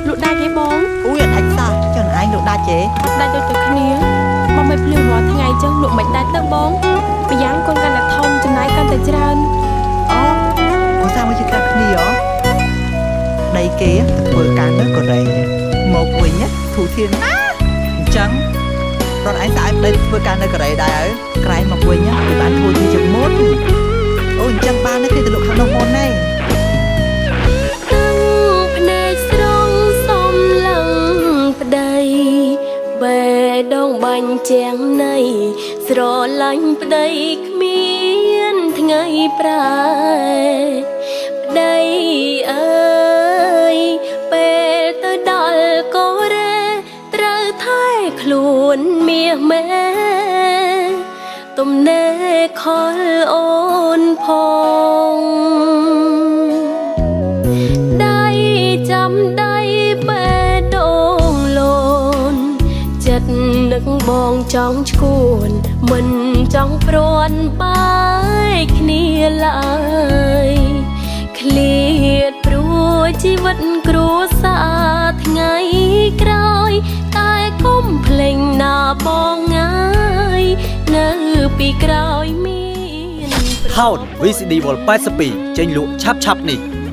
លក់ដាច់ទេបង អូយអត់ដាច់សោះចុះឯងលក់ដាច់ទេ អត់ដាច់ដូចតែគ្នាបងមិនភ្លៀងរាល់ថ្ងៃចឹងលក់មិនដាច់ទៅបងម្យ៉ាងកូនកាន់តែធំចំណាយកាន់តែច្រើន អូឧស្សាហ៍មកជិះកាគ្នាហ៎ដីគេទៅធ្វើការនៅកូរ៉េមកវិញណាធូធានណាអញ្ចឹងរត់ឯងស្អែកប្តីធ្វើការនៅកូរ៉េដែរហើយក្រែងមកវិញណាវាបានធូរធារជាងមុនអូអញ្ចឹងបានទេគេទៅលក់ខាងនោះមុនទេ តាំងភ្នែកស្រងសំឡឹងប្តីបេះដងបាញ់ជាងណៃស្រឡាញ់ប្តីគ្មានថ្ងៃប្រែប្តីអើយពេលទៅដល់កូរ៉េត្រូវថែខ្លួនមាសម៉ែទំនេរខលអូនផង ដៃចាំដៃបេះដូងលូនចិត្តនឹកបងចង់ឈួនមិនចង់ព្រាន់បែកគ្នាឡើយឃ្លាតព្រោះជីវិតគ្រួសារថ្ងៃក្រោយ តែកុំភ្លេងណាបងងាយនៅពីក្រោយមាន ថោន VCD Vol 82ចេញលក់ឆាប់ឆាប់ៗនេះ។